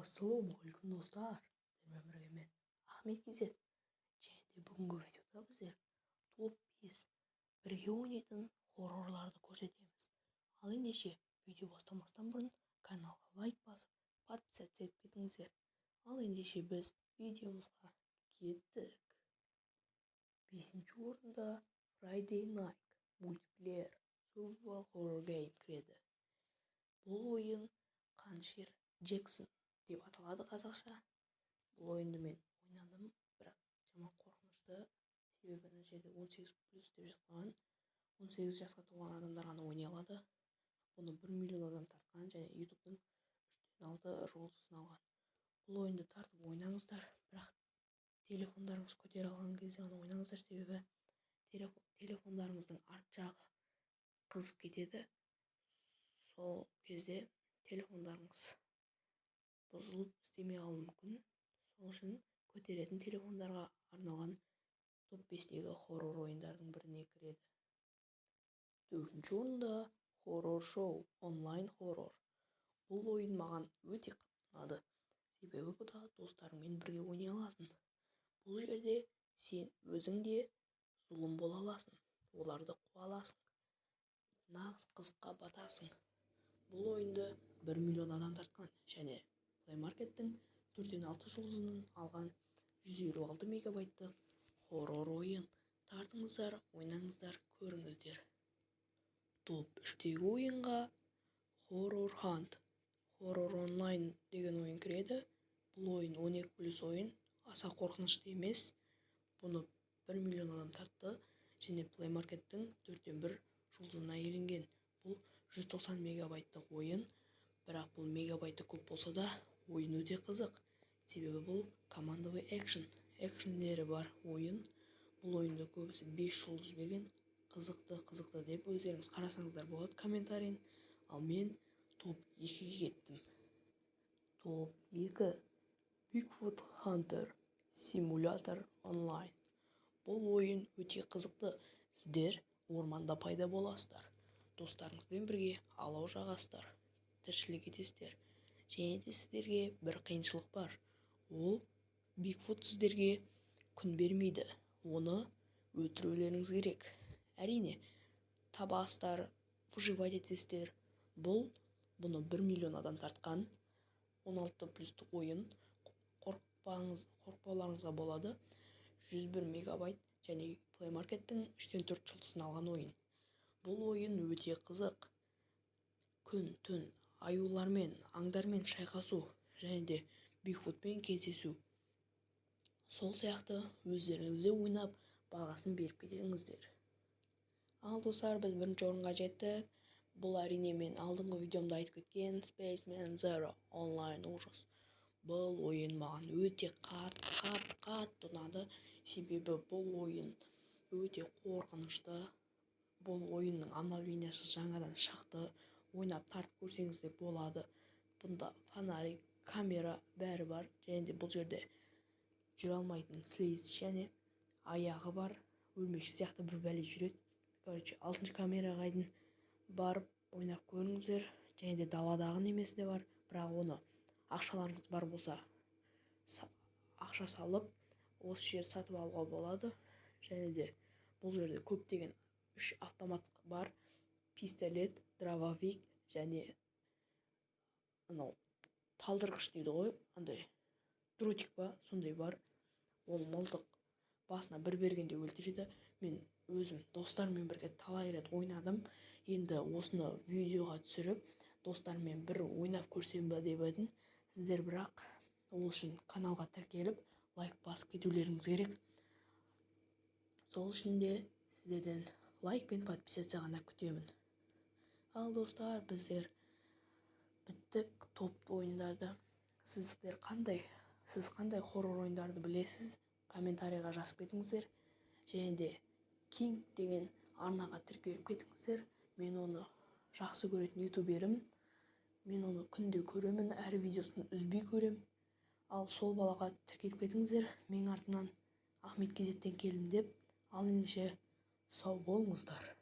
Ассалаумағалейкум, достар! Сіздермен бірге мен, Ахмет KZ. Және де бүгінгі видеода біздер топ 5 бірге ойнайтын хоррорларды көрсетеміз. Ал ендеше, видео басталмастан бұрын каналға лайк басып, подписаться етіп кетіңіздер. Ал ендеше, біз видеомызға кеттік. Бесінші орында Friday Night Multiplayer Survival Horror Game кіреді. Бұл ойын Қанішер Джексон деп аталады қазақша. Бұл ойынды мен ойнадым, бірақ жаман қорқынышты, себебі мына жерде 18+ деп жазылған, 18 жасқа толған адамдар ғана ойнай алады. Бұны 1 миллион адам тартқан және Ютубтың 3,6 жұлдызын алған. Бұл ойынды тартып ойнаңыздар, бірақ телефондарыңыз көтере алған кезде ғана ойнаңыздар, себебі телефондарыңыздың арт жағы қызып кетеді. Сол кезде телефондарыңыз бұзылып, істемей қалуы мүмкін. Сол үшін көтеретін телефондарға арналған топ 5-тегі хоррор ойындардың біріне кіреді. Төртінші орында Horror Show Online Horror. Бұл ойын маған өте қатты ұнады, себебі бұда достарыңмен бірге ойнай аласың. Бұл жерде сен өзің де зұлым бола аласың, оларды қуа аласың, нағыз қызыққа батасың. Бұл ойынды 1 миллион адам тартқан және Play Market'тің 4,6 жұлдызын алған 156 мегабайттық хоррор ойын. Тартыңыздар, ойнаңыздар, көріңіздер. Топ 3-тегі ойынға Horror Hunt Horror Online деген ойын кіреді. Бұл ойын 12+ ойын, аса қорқынышты емес. Бұны 1 миллион адам тартты және Play Market'тің 4,1 жұлдызына иеленген. Бұл 190 мегабайттық ойын, бірақ бұл мегабайты көп болса да, ойын өте қызық, себебі бұл командовый экшн, экшндері бар ойын. Бұл ойынды көбісі 5 жұлдыз берген, қызықты, қызықты деп. Өздеріңіз қарасаңыздар болады комментарийін. Ал мен топ 2-ге кеттім. Топ 2: Bigfoot Hunter Simulator Online. Бұл ойын өте қызықты. Сіздер орманда пайда боласыздар, достарыңызбен бірге алау жағасыздар, тіршілік етесіздер. Және де сіздерге бір қиыншылық бар: ол Бигфут сіздерге күн бермейді, оны өлтірулеріңіз керек. Әрине, табасыздар, выживать етесіздер. Бұны 1 миллион адам тартқан, 16+-тық ойын, қорықпаңыз, қорықпауларыңызға болады. 101 мегабайт және Play Market'тің 3,4 жұлдызын алған ойын. Бұл ойын өте қызық: күн, түн, аюлармен, аңдармен шайқасу және де Бигфутпен кездесу. Сол сияқты өздеріңіз де ойнап, бағасын беріп кетіңіздер. Ал, достар, біз бірінші орынға жеттік. Бұл, әрине, мен алдыңғы видеомда айтып кеткен Spaceman Zero Online Ужас. Бұл ойын маған өте қатты, қатты, қатты ұнады, себебі бұл ойын өте қорқынышты. Бұл ойынның обновлениесі жаңадан шықты, ойнап, тартып көрсеңіздер болады. Бұнда фонарик, камера, бәрі бар. Және де бұл жерде жүре алмайтын слиз және аяғы бар өрмекші сияқты бір бәле жүреді. Короче, алтыншы камераға дейін барып ойнап көріңіздер. Және де даладағы немесі де бар, бірақ оны ақшаларыңыз бар болса, ақша салып, осы жерді сатып алуға болады. Және де бұл жерде көптеген үш автомат бар: пистолет, дробовик және анау талдырғыш дейді ғой, андай дротик па, сондай бар. Ол мылтық басына бір бергенде өлтіреді. Мен өзім достарыммен бірге талай рет ойнадым. Енді осыны видеоға түсіріп, достарыммен бір ойнап көрсем ба деп едім. Сіздер бірақ ол үшін каналға тіркеліп, лайк басып кетулеріңіз керек. Сол үшін де сіздерден лайк пен подписаться ғана күтемін. Ал, достар, біздер біттік топ ойындарды. Сіз қандай хоррор ойындарды білесіз, комментарийға жазып кетіңіздер. Және де Кинг деген арнаға тіркеліп кетіңіздер. Мен оны жақсы көретін ютуберім, мен оны күнде көремін, әр видеосын үзбей көрем. Ал сол балаға тіркеліп кетіңіздер, менің артымнан Ахмет KZ-тен келдім деп. Ал ендеше, сау болыңыздар.